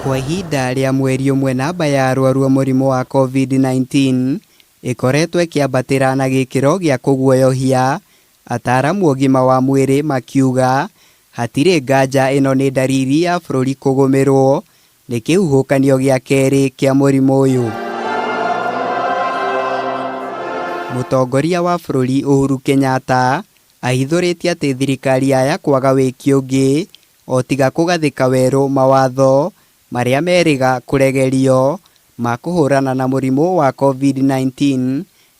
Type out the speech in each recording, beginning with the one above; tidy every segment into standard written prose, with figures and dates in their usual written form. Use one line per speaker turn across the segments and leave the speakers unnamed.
Kwa ihinda rĩa mweri ũmwe namba ya arwaru a mũrimũ wa Covid-19 ĩkoretwo ĩkĩambatĩra na gĩkĩro gĩa kũguoyohia, ataaramu ũgima wa mwĩrĩ makiuga hatirĩ nganja ĩno nĩ ndariri ya bũrũri kũgũmĩrwo nĩ kĩhuhũkanio gĩa kerĩ kĩa mũrimũ ũyũ. Mũtongoria wa bũrũri Uhuru Kenyatta ahithũrĩtie atĩ thirikari yaya kwaga wĩki ũngĩ o tiga kũgathĩka werũ mawatho marĩa merĩga kũregerio ma kũhũrana na mũrimũ wa Covid-19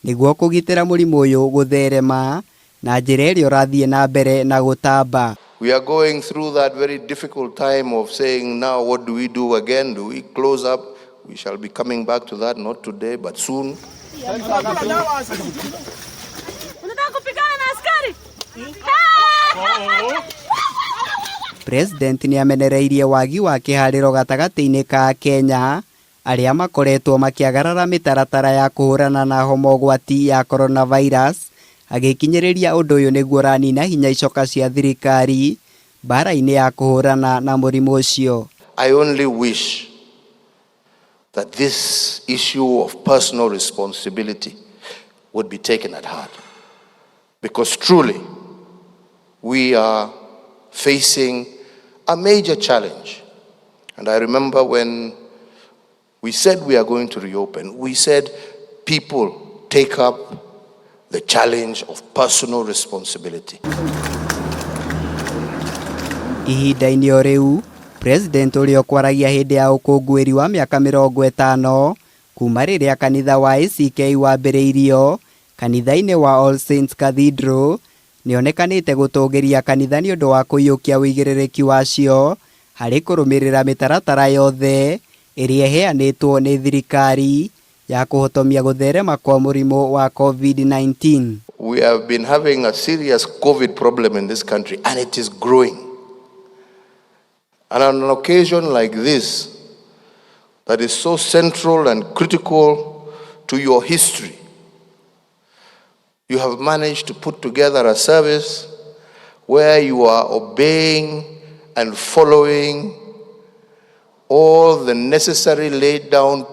nĩguo kũgitĩra mũrimũ ũyũ gũtherema na njĩra ĩrĩa ũrathiĩ na mbere na gũtamba.
We are going through that very difficult time of saying, now what do we do again? Do we close up? We shall be coming back to that, not today, but soon.
Unataka kupigana na askari?
President nĩamenereirie wagi wa kĩharĩro gatagatĩ-inĩ ka Kenya arĩa makoretwo makĩagarara mĩtaratara ya kũhũrana na homa ũgwati ya coronavirus agĩkinyĩrĩria ũndũ ũyũ nĩguo ũranina hinya icoka cia thirikari mbara-inĩ ya kũhũrana na mũrimũ ũcio.
I only wish that this issue of personal responsibility would be taken at heart. Because truly, we are facing a major challenge. And I remember when we said we are going to reopen, we said people take up the challenge of personal responsibility.
Ihinda-inĩ o rĩu, President ũrĩa ũkwaragia hĩndĩ ya ũkũngũĩri wa mĩaka 50 kuma rĩrĩa kanitha wa ACK wambĩrĩirio kanitha-inĩ wa All Saints Cathedral nĩonekanĩte gũtũgĩria kanitha nĩ ũndũ wa kũiyũkia ũigĩrĩrĩki wacio harĩ kũrũmĩrĩra mĩtaratara yothe ĩrĩa ĩheanĩtwo nĩ thirikari ya kũhotomia gũtherema kwa mũrimũ wa Covid-19.
We have been having a serious COVID problem in this country, and it is growing. And on an occasion like this, that is so central and critical to your history, you have managed to put together a service where you are obeying and following all the necessary laid down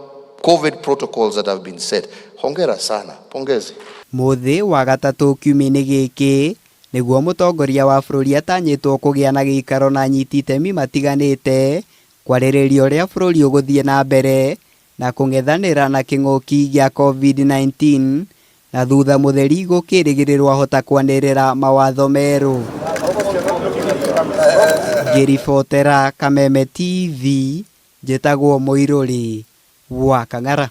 COVID protocols that have been set. Hongera sana, pongezi.
Mũthĩ wa gatatũ kiumia-inĩ gĩkĩ nĩguo mũtongoria wa bũrũri atanyĩtwo kũgĩa na gĩikaro na anyiti itemi matiganĩte kwarĩrĩria ũrĩa bũrũri ũgũthiĩ na mbere na kũng'ethanĩra na kĩng'ũki gĩa Covid-19 na thutha mũtheri gũkĩrĩgĩrĩrwo ahota kwanĩrĩra mawatho merũ. Ngĩribotera Kameme TV njĩtagwo Mũirũrĩ wa Kang'ara.